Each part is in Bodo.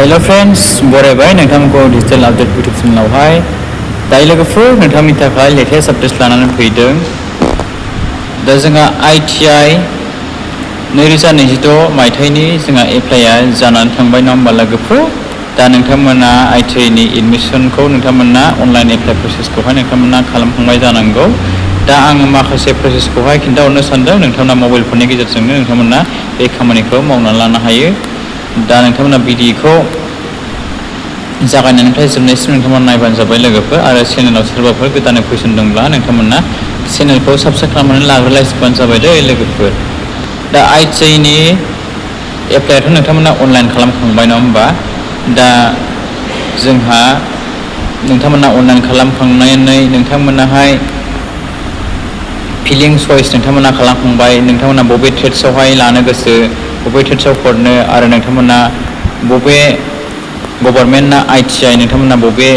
Hello friends, बरायबाय नोंथांखौ डिजिटल आपडेट YouTube चेनेलावहाय दायो लोगोफोर नोंथांनि थाखाय लेटेस्ट आपडेट्स लानानै फैदों। दा जोंहा ITI 2026 मायथाइनि जोंहा एप्लाइआ जानानै थांबाय नङा होमबा लोगोफोर। दा नोंथांमोना ITI नि एडमिशनखौ नोंथांमोना अनलाइन एप्लाइ प्रसेसखौहाय नोंथांमोना खालामखांबाय जानांगौ। दा आङो माखासे प्रसेसखौहाय खिन्थाहरनो सानदों। नोंथांमोना मबाइल फननि गेजेरजोंनो नोंथांमोना बे खामानिखौ मावनानै लानो हायो। दा नोंथांमोना भिडिअखौ जागायनायनिफ्राय जोबनायसिम नोंथांमोना नायबानो जाबाय लोगोफोर आरो चेनेलाव सोरबाफोर गोदानै कुइसन दंब्ला नोंथांमोना चेनेलखौ साबस्क्राइब खालामनानै लाग्रोलायजोबबानो जाबाय दे लोगोफोर। दा ITI नि एप्लाइआथ' नोंथांमोना अनलाइन खालामखांबाय नङा होमबा। दा जोंहा नोंथांमोना अनलाइन खालामखांनानै नोंथांमोनाहाय फिलिं चइस नोंथांमोना खालामखांबाय। नोंथांमोना बबे ट्रेड्सआवहाय लानो गोसो बबे ट्रेड्सआव हरनो आरो नोंथांमोना बबे गभर्नमेन्टना ITI नोंथांमोना बबे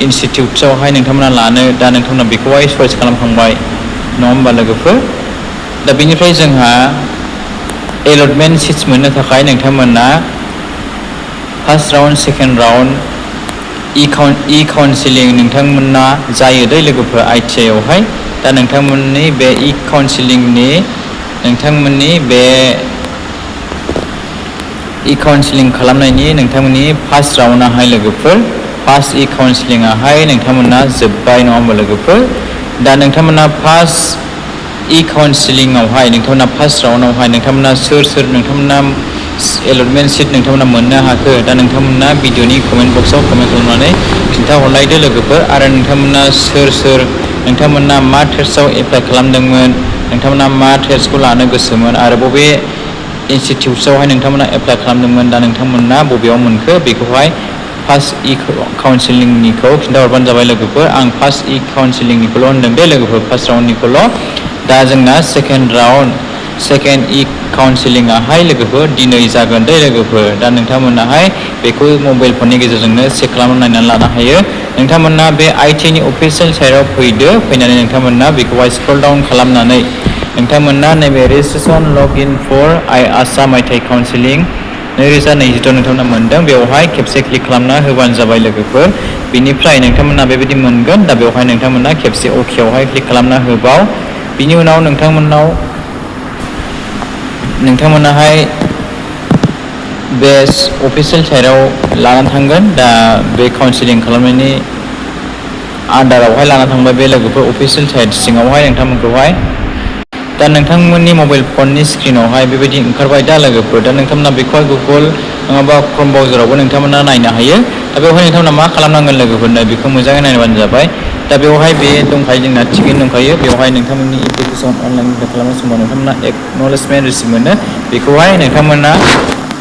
इनस्टिट्यूट्सआवहाय नोंथांमोना लानो दा नोंथांमोना बेखौहाय चइस खालामखांबाय नङा होमबा लोगोफोर। दा बेनिफ्राय जोंहा एलटमेन्ट सिट्स मोननो थाखाय नोंथांमोना first round second round counselling नोंथांमोना जायो दै लोगोफोर ITI आवहाय। दा नोंथांमोननि बे काउन्सिलिंनि नोंथांमोननि बे काउन्सिलिं खालामनायनि नोंथांमोननि फार्स्ट राउन्डआहाय लोगोफोर फार्स्ट काउन्सिलिंआहाय नोंथांमोना जोब्बाय नङा होमबा लोगोफोर। दा नोंथांमोना फार्स्ट काउन्सिलिंआवहाय नोंथांमोना फार्स्ट राउन्डआवहाय नोंथांमोना सोर नोंथांमोना एलटमेन्ट सिट नोंथांमोना मोननो हाखो दा नोंथांमोना भिडिअनि कमेन्ट बक्सआव कमेन्ट खालामनानै खिन्थाहरलायदो लोगोफोर आरो नोंथांमोना सोर नोंथांमोना मा ट्रेड्सआव एप्लाइ खालामदोंमोन नोंथांमोना मा ट्रेड्सखौ लानो गोसोमोन आरो बबे इनस्टिट्यूट्सआवहाय नोंथांमोना एप्लाइ खालामदोंमोन दा नोंथांमोना बबेयाव मोनखो बेखौहाय फार्स्ट काउन्सिलिंनिखौ खिन्थाहरबानो जाबाय लोगोफोर। आं फार्स्ट काउन्सिलिंनिखौल' होनदों दे लोगोफोर फार्स्ट राउन्डनिखौल'। दा जोंना सेकेन्ड काउन्सिलिंआहाय लोगोफोर दिनै जागोन दे लोगोफोर। दा नोंथांमोनाहाय बेखौ मबाइल फननि गेजेरजोंनो चेक खालामनानै नायनानै लानो हायो। नोंथांमोना बे ITI नि अफिसियेल साइटआव फैदो फैनानै नोंथांमोना बेखौहाय स्क्रल डाउन खालामनानै नोंथांमोना नैबे registration login for Assam ITI counselling 2026 नोंथांमोना मोनदों बेवहाय खेबसे क्लिक खालामना होबानो जाबाय लोगोफोर। बिनिफ्राय नोंथांमोना बेबायदि मोनगोन। दा बेवहाय नोंथांमोना खेबसे अकेआवहाय क्लिक खालामना होबाव। बिनि उनाव नोंथांमोनाहाय बे अफिसियेल साइटआव लानानै थांगोन। दा बे काउन्सिलिं खालामनायनि आन्दारावहाय लाना थांबाय बे लोगोफोर अफिसियेल साइट सिङावहाय नोंथांमोनखौहाय। दा नोंथांमोननि मबाइल फननि स्क्रिनावहाय बेबायदि ओंखारबाय दा लोगोफोर। दा नोंथांमोना बेखौहाय गुगोल नङाबा क्रोम ब्राउजारावबो नोंथांमोना नायनो हायो। दा बेवहाय नोंथांमोना मा खालामनांगोन लोगोफोरनो बेखौ मोजाङै नायबानो जाबाय। दा बेवहाय बे दंखायो जोंना थिगैनो दंखायो बेवहाय नोंथांमोननि एप्लिकेसन अनलाइन एप्लाइ खालामनाय समाव नोंथांमोना एक्न'लेजमेन्ट रिसिप्ट मोनो बेखौहाय नोंथांमोना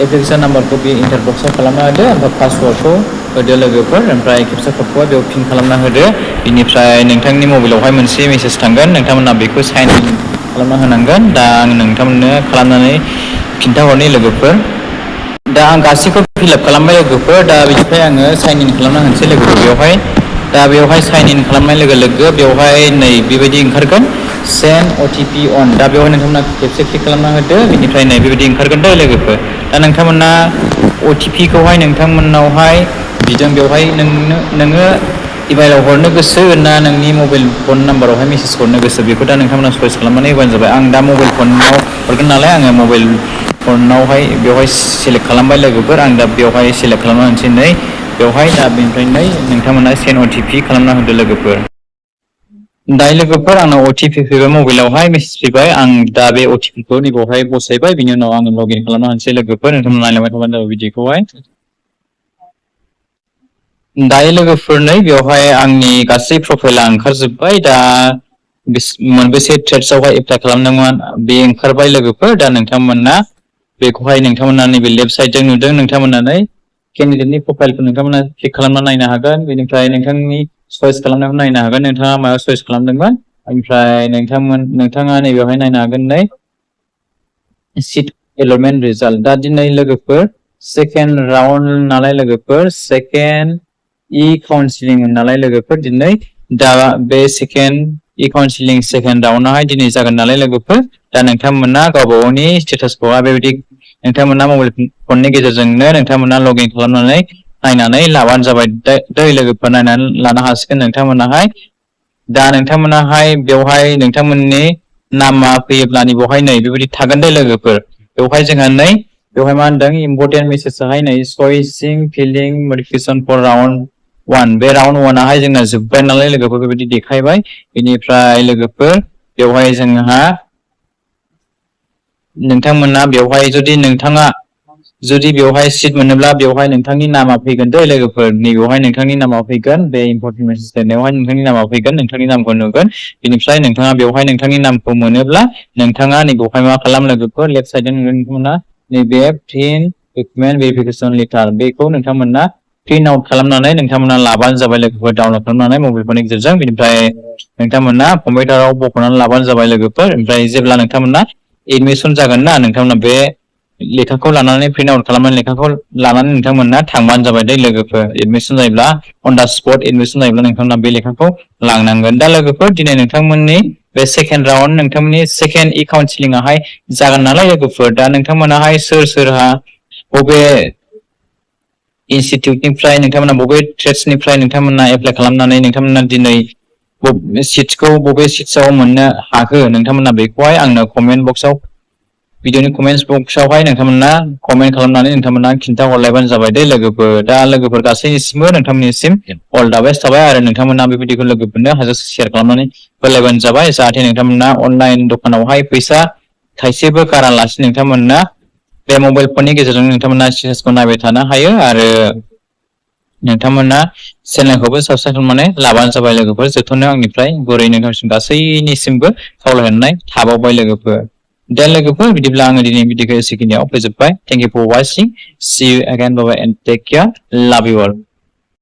एप्लिकेसन नाम्बारखौ बे इन्टार बक्सआव खालामना होदो ओमफ्राय पासवार्डखौ होदो लोगोफोर ओमफ्राय खेबसे फट'खौहाय बेयाव पिन खालामना होदो। बिनिफ्राय नोंथांनि मबाइलावहाय मोनसे मेसेज थांगोन नोंथांमोना बेखौ साइन इन खालामना होनांगोन। दा आं नोंथांमोननो खालामनानै खिन्थाहरनि लोगोफोर। दा आं गासैखौबो फिलआप खालामबाय लोगोफोर। दा बिनिफ्राय आङो साइन इन खालामना होनोसै लोगोफोर बेवहाय। दा बेवहाय साइन इन खालामनाय लोगो लोगो बेवहाय नै बेबायदि ओंखारगोन सेन्ड OTP अन। दा बेवहाय नोंथांमोना खेबसे क्लिक खालामना होदो बिनिफ्राय नै बेबायदि ओंखारगोन दे लोगोफोर। दा नोंथांमोना OTP खौहाय नोंथांमोननावहाय बिदों बेवहाय नोङो इमेलाव हरनो गोसो ना नोंनि मबाइल फन नाम्बारावहाय मेसेज हरनो गोसो बेखौ दा नोंथांमोना चइस खालामनानै होबानो जाबाय। आं दा मबाइल फनाव हरगोन नालाय आङो मबाइल फनावहाय बेवहाय सेलेक्ट खालामबाय लोगोफोर। आं दा बेवहाय सेलेक्ट खालामना होनोसै नै बेवहाय दा बेनिफ्राय नै नोंथांमोना सेन्ड OTP खालामना होदो लोगोफोर। दायो लोगोफोर आंनाव OTP फैबाय मबाइलावहाय मेसेज फैबाय। आं दा बे OTP खौ नैबावहाय बसायबाय बिनि उनाव आङो लगइन खालामना होनोसै लोगोफोर। नोंथांमोना नायलांबाय थाबानो जाबाय भिडिअखौहाय। दायो लोगोफोर नै बेवहाय आंनि गासै प्रफाइला ओंखारजोब्बाय। दा मोनबेसे ट्रेड्सआवहाय एप्लाइ खालामदोंमोन बे ओंखारबाय लोगोफोर। दा नोंथांमोना बेखौहाय नोंथांमोना नैबे लेफ्ट साइडजों नुदों नोंथांमोना नै केन्डिडेटनि प्रफाइलखौ नोंथांमोना क्लिक खालामना नायनो हागोन। बेनिफ्राय नोंथांनि चइस खालामनायखौ नायनो हागोन नोंथाङा मायाव चइस खालामदोंमोन। ओमफ्राय नोंथाङा नैबेवहाय नायनो हागोन नै सिट एलटमेन्ट रिजाल्ट। दा दिनै लोगोफोर सेकेन्ड राउन्ड नालाय लोगोफोर सेकेन्ड काउन्सिलिं नालाय लोगोफोर दिनै दा बे सेकेन्ड काउन्सिलिं सेकेन्ड राउन्डआवहाय दिनै जागोन नालाय लोगोफोर। दा नोंथांमोना गावबा गावनि स्टेटासखौहाय बेबायदि नोंथांमोना मबाइल फननि गेजेरजोंनो नोंथांमोना लगिन खालामनानै नायनानै लाबानो जाबाय दै लोगोफोर नायनानै लानो हासिगोन नोंथांमोनाहाय दा नोंथांमोनाहाय बेवहाय नोंथांमोननि नामा फैयोब्लानि बेवहाय नै बेबायदि थागोन दे लोगोफोर बेवहाय जोंहा नै बेवहाय मा होनदों इम्पर्टेन्ट मेसेजआहाय नै चइसिं फिलिं मडिफिकेशन फर राउन्ड 1 बे राउन्ड 1 आवहाय जोंना जोब्बाय नालाय लोगोफोर बेबायदि देखायबाय बेनिफ्राय लोगोफोर बेवहाय जोंहा नोंथांमोना बेवहाय जुदि बेवहाय सिट मोनोब्ला बेवहाय नोंथांनि नामा फैगोन दै लोगोफोर नैबेवहाय नोंथांनि नामा फैगोन बे इम्पर्टेन्ट मेसेज लिरनायावहाय नोंथांनि नामा फैगोन नोंथांनि नामखौ नुगोन बेनिफ्राय नोंथाङा बेवहाय नोंथांनि नामखौ मोनोब्ला नोंथाङा नैबेवहाय मा खालाम लोगोफोर लेफ्ट साइडजों नोंथांमोना नैबे प्रिन्ट डकुमेन्ट भेरिफिकेशन लेटार बेखौ नोंथांमोना प्रिन्ट आउट खालामनानै नोंथांमोना लाबानो जाबाय लोगोफोर डाउनलड खालामनानै मबाइल फननि गेजेरजों बेनिफ्राय नोंथांमोना कम्पिउटाराव बख'नानै लाबानो जाबाय लोगोफोर ओमफ्राय जेब्ला नोंथांमोना एडमिसन जागोन ना नोंथांमोना बे लेखाखौ लानानै प्रिन्ट आउट खालामनानै लेखाखौ लानानै नोंथांमोना थांबानो जाबाय दै लोगोफोर एडमिसन जायोब्ला अन दा स्पट एडमिसन जायोब्ला नोंथांमोना बे लेखाखौ लांनांगोन दा लोगोफोर दिनै नोंथांमोननि बे सेकेन्ड राउन्ड नोंथांमोननि सेकेन्ड इ काउन्सिलिंआहाय जागोन नालाय लोगोफोर दा नोंथांमोनाहाय सोरहा बबे इनस्टिट्यूटनिफ्राय नोंथांमोना बबे ट्रेड्सनिफ्राय नोंथांमोना एप्लाइ खालामनानै नोंथांमोना दिनै सिटखौ बबे सिट्सआव मोननो हाखो नोंथांमोना बेखौहाय आंनो कमेन्ट बक्सआव भिडिअनि कमेन्ट्स बक्सआवहाय नोंथांमोना कमेन्ट खालामनानै नोंथांमोना खिन्थाहरलायबानो जाबाय दे लोगोफोर दा लोगोफोर गासैनिसिमबो नोंथांमोननिसिम अल दा बेस्ट थाबाय आरो नोंथांमोना बे भिडिअखौ लोगोफोरनो हाजासे शेयार खालामनानै होलायबानो जाबाय जाहाथे नोंथांमोना अनलाइन दखानावहाय फैसा थाइसेबो गारालासिनो नोंथांमोना बे मबाइल फननि गेजेरजों नोंथांमोना एक्सारसाइजखौ नायबाय थानो हायो आरो नोंथांमोना चेनेलखौबो साबस्क्राइब खालामनानै लाबानो जाबाय लोगोफोर जोबथारनायाव आंनिफ्राय गुरै नोंथांसिम गासैनिसिमबो खावलायहरनाय थाबावबाय लोगोफोर दा लोगोफोर बिदिब्ला आङो दिनै भिडिअखौ एसेखिनियाव फोजोबबाय thank you for watching see you again bye bye and take care love you all